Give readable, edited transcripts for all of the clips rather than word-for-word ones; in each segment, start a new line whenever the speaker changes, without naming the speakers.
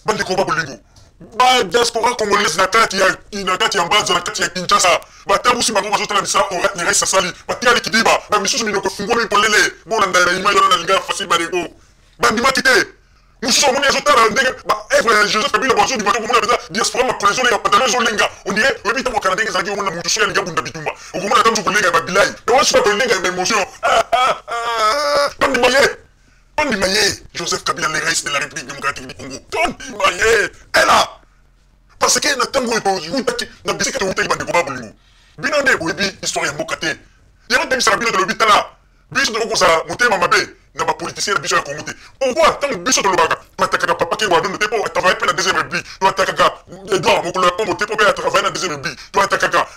Bandeko ba bolingo, ba diaspora congolaise na kati ya na kati ya Mbanza, na kati ya Kinshasa, batambusi bango bazotala misala oyo Neres asali, batikali kidiba, ba misusu minoko efungwami polele. Bolanda ya image wana na lingala facile, bandeko. Bandimaki te. Mosusu amoni azotala ndenge ba œuvre ya Joseph Kabila bazobima te, okomona mpenza diaspora makolo ezolenga, pantalon ezolenga, on dirait oyebi ntango kala ndenge ezalaki, omona moto soki alingi abunda bitumba, okomona ata mosusu kolenga ya babilai, mais wana suka kolenga ya baémotion. Tondima ye, tondima ye, Joseph Kabila, le rais de la République démocratique du Congo, tondima ye, ela parce que na ntango oyo towutaki na bisika towutaki, bandeko ba bolingo, bino nde boyebi histoire ya mboka te. Yango toyebisaka bino, tolobi tala, biso tokoki kozala motema mabe na bapoliticien na biso ya Congo te. Pourquoi? Ntango biso tolobaka, toatakaka papa Kengo Adondo te mpo atravaille mpe na deuxième république, toatakaka Edouard Mokolo ya Kongo te mpo mpe atravaille na deuxième république, toatakaka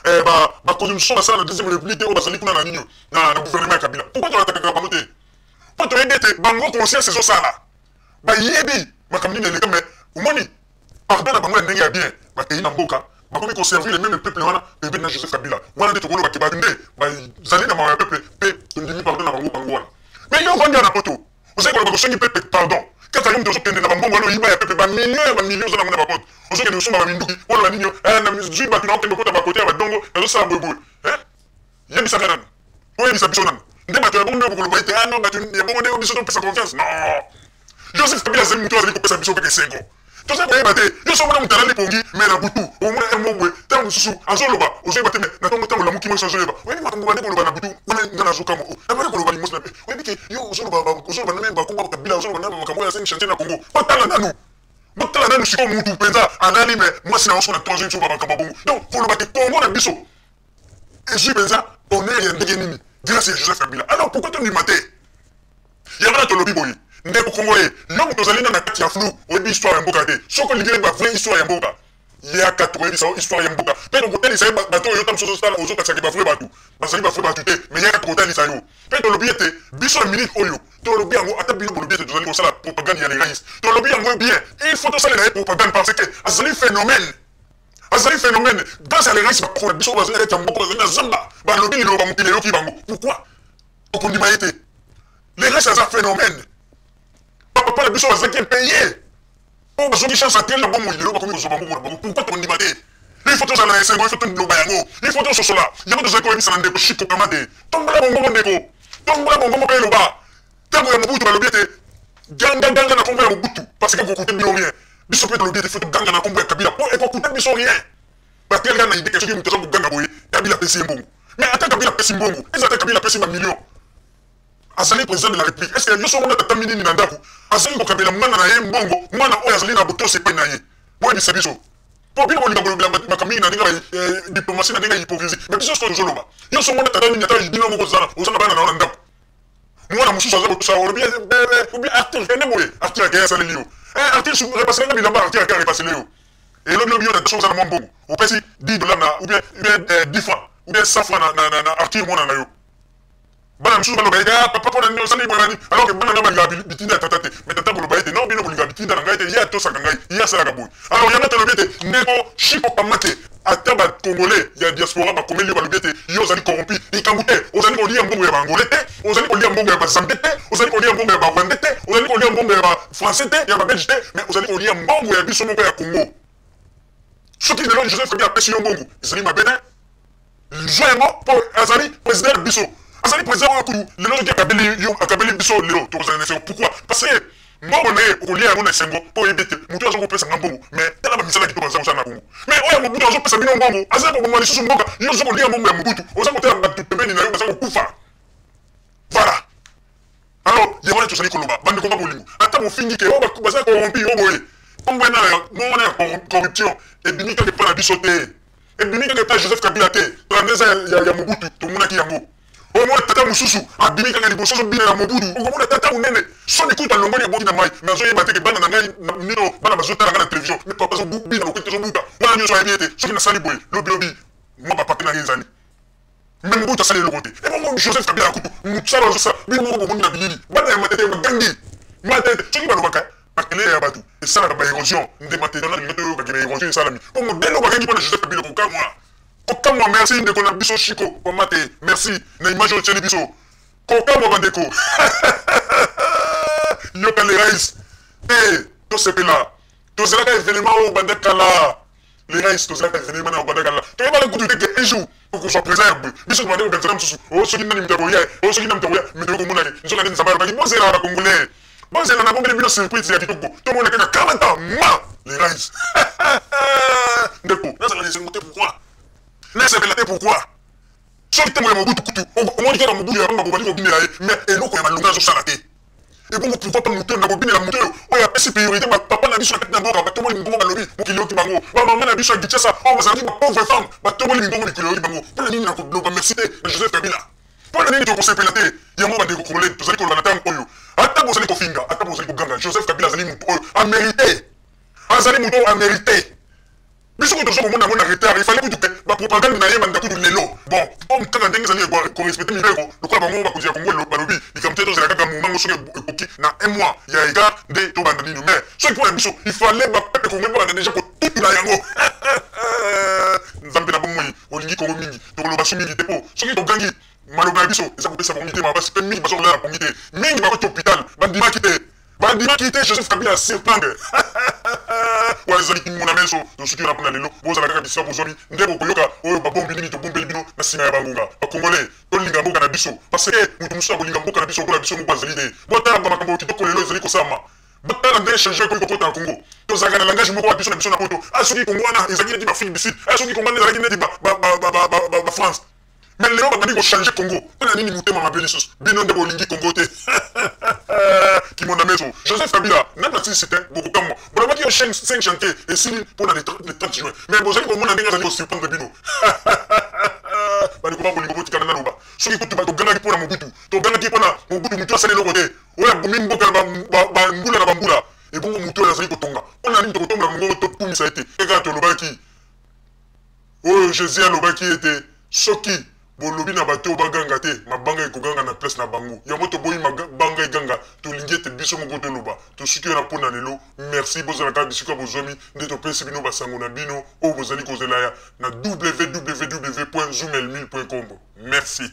bakonzi mosusu basala na deuxième république te oyo bazali kuna na nini na gouvernement ya Kabila. Pourquoi toatakaka bango te? Mpo toyebi ete bango conscience ezosala, bayebi makambo nini eleka. Mais omoni pardon na bango ya ndenge ya bien, bakei na mboka, bakomi koservir le même peuple wana pembeni na Joseph Kabila. Wana nde tokoloba ke bato nde bazali na mawa ya peuple mpe tondimi pardon na bango, bango wana. Mais yo ovandi na poto, ozali koloba kosengi peuple pardon, kaka yo moto ozokende na bambongo wana oyiba ya peuple, bamillion ya bamillion oza nango na bacompte, ozokende kosomba baminduki. Oloba nini? Zwi bato na okende kokota bakote ya badongo, nazosala boyeboye. Yebisaka nanu, oyebisa biso nanu nde bato ya bongo nde bokoloba ete ah non, bato ya bongo nde biso topesa confiance. Non, Joseph Kabila azali moto azali kopesa biso kaka esengo. Toza koyeba te. Yo so omona moto alali pongi, mais na butu omona ye moko boye, ntango mosusu azoloba, ozoyeba te. Mais na ntongo, ntango olamuki, mwasi azoyeba, oyebi makambo bande koloba na butu wana. Nga nazokamwa o nabandi koloba limosi na oyebi ke yo ozoloba, ozoloba na bakombo ya Kabila, ozoloba na makambo oyo asali chantier na Congo. Botala nanu, botala nanu sikoyo, mutu mpenza alali, mais mwasi na yo so na 3 heures makambo ya bongo. Donc koloba ke Congo na biso ezwi mpenza honneur ya ndenge nini grâce ya Joseph Kabila, alors pourquoi tondima te? Yango na tolobi boye, ndeko congolais, yo moto ozali na kati ya flou, oyebi histoire ya mboka te, soki olingi oyeba vraie histoire ya mboka, yaka tokoyebisa yo histoire ya mboka mpe tokotalisa ye bato oyo ta mosusu ozosala, ozokatisaka bavrai bato, bazali bavrai bato te. Mais yaka tokotalisa yo. Mpe tolobi ete biso na minute oyo tolobi yango, ata bino bolobi ete tozali kosala propagande ya le rais, tolobi yango bien, il faut tosalela ye propagande parce que azali phénomène, azali phénomène. Grâce à le rais, bakoko na biso bazali na kati ya mboka, bazali na zamba, balobi liloba, mokili eyoki bango. Pourquoi tokondima ye te? Le rais aza phénomène. Bapapa na biso bazalaki paye oyo bazongi chance atele na bomoi, lelo bakomi kozwa bambongo na bango. Pourquoi tokondima te? Il faut tozala na esengo, il faut toloba yango, il faut tososola yango. Tozali koyebisa na ndeko Shiko Kama te, tombola bongongo, ndeko, tombola bongongo mpe eloba. Ntango ya Mobutu, balobi ete gangaganga na nkombo ya Mobutu parce que ekocoûter bino rien. Biso mpe tolobi ete faut toganga na nkombo ya Kabila mpo ekocoûter biso rien. Batelga na idée ke soki moto aza koganga boye, Kabila apesi ye mbongo. Mais ata Kabila apesi mbongo, eza ata Kabila apesi bamillion, azali président de la République. Est ce que yo so omona tata minini na ndako azali kokabela mwana na ye mbongo, mwana oyo azali na botosi epai na ye? Boyebisa biso, mpo bino bolinga kolobela makambo mingi na ndenge ya diplomatie, na ndenge ya hypocrisie. Mais biso soki tozoloba, yo so omona tata nini, ata bino moko oza na bana na yo na ndako, mwana mosusu aza kotosa, olobi obi Arthur kende boye, Arthur akei, asaleli yo, Arthur repasele nga bilamba, Arthur akei, arepasele yo. Elobi lobi yo na so oza na mwa mbongo, opesi 10 $ na ou bien 10 francs ou bien 100 francs na Arthur, mwana na yo. Bana mosusu baloba ete ah papa, mpona nini osali boye nani? Alors que bana na balingaka bitinda ya tata te. Mais tata koloba ete non, bino bolingaka bitinda na ngai te, ye atosaka ngai, ye asalaka boye. Alors yango tolobi ete ndeko Shiko Kamate, ata bacongolais ya diaspora bakomeli yo, balobi ete yo ozali corrompu, likambo te. Ozali kolia mbongo ya baangolais te, ozali kolia mbongo ya bazambie te, ozali kolia mbongo ya barwandais te, ozali kolia mbongo ya bafrançais te, ya babelge te, mais ozali kolia mbongo ya biso moko ya Congo. Soki lelo Joseph Kabila apesi yo mbongo, ezali mabe te, zwa yango, mpo azali président na biso, azali président oyo kutu lelo soki akabeli yo, akabeli biso lelo, tokozala na esengo. Pourquoi? Parce que mbongo na ye, okolia yango na esengo, mpo oyebi ete moto aza kopesa nga mbongo, mais tala bamisala kitoko aza kosala na Kongo. Mais oyo ya Mobutu azopesa bino mbongo, aza koboma lisusu mboka. Yo oza kolia mbongo ya Mobutu, oza kotala bato pembeni na yo baza kokufa. Voilà. Alors yango wana tozali koloba, bandeko ba bolingo, ata bofingi ke oyo baza corrompu, oyo boye, nkombo wana ya corruption ebimi kaka epai na biso te, ebimi kaka epai Joseph Kabila te. 32 ans ya Mobutu, tomonaki yango. Omona tata mosusu abimi kaka liboso, azobina na Mobutu. Okomona tata monene, soni kutu alongoli, aboki na mai, mais azoyeba te ke bana na ngai nino, bana bazotala ngai na télévision, mais papa azobina lokoki tozobuka wana nyonso. Ayebi ete soki nasali boye, lobilobi mwa bapapier na ngai ezali. Mais Mobutu asali eloko te. Ebongo Joseph Kabila kutu, mosala azosala, bino moko bomoni na bilili. Bana ya Matete bagangi. Matete, soki balobaka makelele ya bato esalaka baérosion nde Matete wana, linga toyokaki baérosion esalami mpo modele oyo bagangi mpona Joseph Kabila. Kokamwa, kokamwa. Merci ndeko na biso Shiko Kwamate, merci na image oyo otieli biso. Kokamwa bandeko, yoka le rais te, tosepela. Tozelaka événement oyo banda kala. Les rais tozelaka événement na banda kala. Toyebaka kutu te que un jour okozwa présent ya boye. Biso tobanda kokanisa mosusu, o soki nani moto akoya, o soki nani moto akoya, mais toyei komona ke nzoka nde Nzambe alobaki bozela ba Congolais. Bozela na bombeli bino surprise ya kitoko. Tomona kaka 40 ans ma les rais. Ndeko, nazala na esengo te pourquoi? Nasepela te pourquoi? Soki ntango ya Mobutu kutu omoni kaka Mobutu ya pamba bobandi kobinela ye, mais eloko ya malonga azosala te. Ebongo pourquoi pas moto na kobinela moto oyo oyo apesi priorité ba papa na biso na kati na mboka batomboli mingongo balobi mokili yoki bango, ba mama na biso ya Kinshasa oyo bazalaki ba pauvre femme batomboli mingongo mikili yoki bango. Mpo na nini na koloba merci te na Joseph Kabila? Mpo na nini tokosepela te? Yango bandeko congolais tozali koloba na ntango oyo, ata bozali kofinga, ata bozali koganga, Joseph Kabila azali moto oyo amérite, azali moto oyo amérite. Biso kutu tozo komona yango na retard, il fallait kutu que ba propagande na ye ebanda kutu lelo. Bon, comme kaka ndenge ezali ko respecter mibeko, lokola bango bakonzi ya Congo balobi likambo te, tozela kaka moment ngo soki ekoki na un mois ya écart nde tobanda nini. Mais soki mpo na biso, il fallait ba peuple congolais babanda déjà kotutula yango. Nzambe na bomoi, olingi Congo mingi, tokoloba su mingi te mpo soki togangi maloba ya biso eza kopesa bango mitema basi mpe mingi baza kolala pongi te, mingi bakoti hôpital bandimaki te. Bandimaki te Joseph Kabila surprendre. Wana ezali kimona meso tosuki wana mpona lelo. Bozala kaka bisika bozwami nde bokoyoka oyo babombi nini tobombeli bino na nsima ya bangonga. Ba Congolais tolinga mboka na biso parce que moto mosusu akolinga mboka na biso lokola biso moko azali te. Botala ba makambo kitoko lelo ezali kosalama. Botala ndenge changement ekoki kokota na Congo. Tozalaka na langage moko ya biso na biso na poto. Ah soki Congo wana ezalaki neti ba Afrique du Sud. Ah soki Congo wana ezalaki neti ba France. Mais lelo babandi ko changer Congo. Pona nini motema mabe lisusu? Bino nde bolingi Congo te. Kimonda meso. Joseph Kabila, nani asilisi te, bokokamwa. Bolobaki yo chaîne 5 chantier esili pona le 30 juin. Mais bozali komona ndenge azali ko surprendre bino. Bandeko ba bolingo botikana naloba. Soki kutu ba togangaki pona Mobutu, togangaki pona Mobutu mutu asali eloko te. Oyo abomi mboka na ba mbula na ba mbula. Ebongo mutu oyo azali kotonga. Pona nini tokotombola mongongo tokumisa ye te? Kaka tolobaki. Oyo Jesus alobaki ete soki bolobi na bato oyo baganga te, mabanga ekoganga na place na bango. Yango toboyi mabanga eganga, tolingi ete biso moko toloba. Tosuki wana mpo na lelo. Merci, bozala kaka bisika bozwami nde topesi bino basango na bino oyo bozali kozela ya na www.zoomelmil.com. Merci.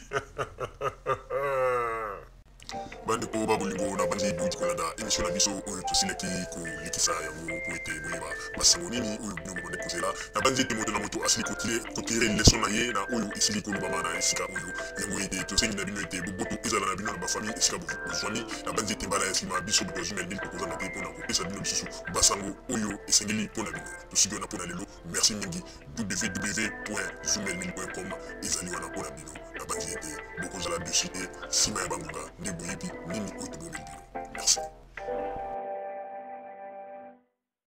Bandeko ba bolingo, na banzi bouti kolanda émission na biso oyo tosilaki kolekisa yango mpo ete boyeba basango nini oyo bino bobandaki kozela. Na banzi ete moto na moto asili kotire leson na ye na oyo esili kolobama na esika oyo. Yango ete tosengi na bino ete boboto ezala na bino na bafamille esika bozwami. Na banzi ete mbala ya nsima biso bato ya Zoom Elmil tokozanga te mpo na kopesa bino lisusu basango oyo esengeli mpo na bino. Tosuki wana mpo na lelo. Merci mingi. www.zoomelmil.com ezali wana mpo na bino. Nabanzi ete bokozala dessus te nsima ya bangonga nde boyebi nini oyo.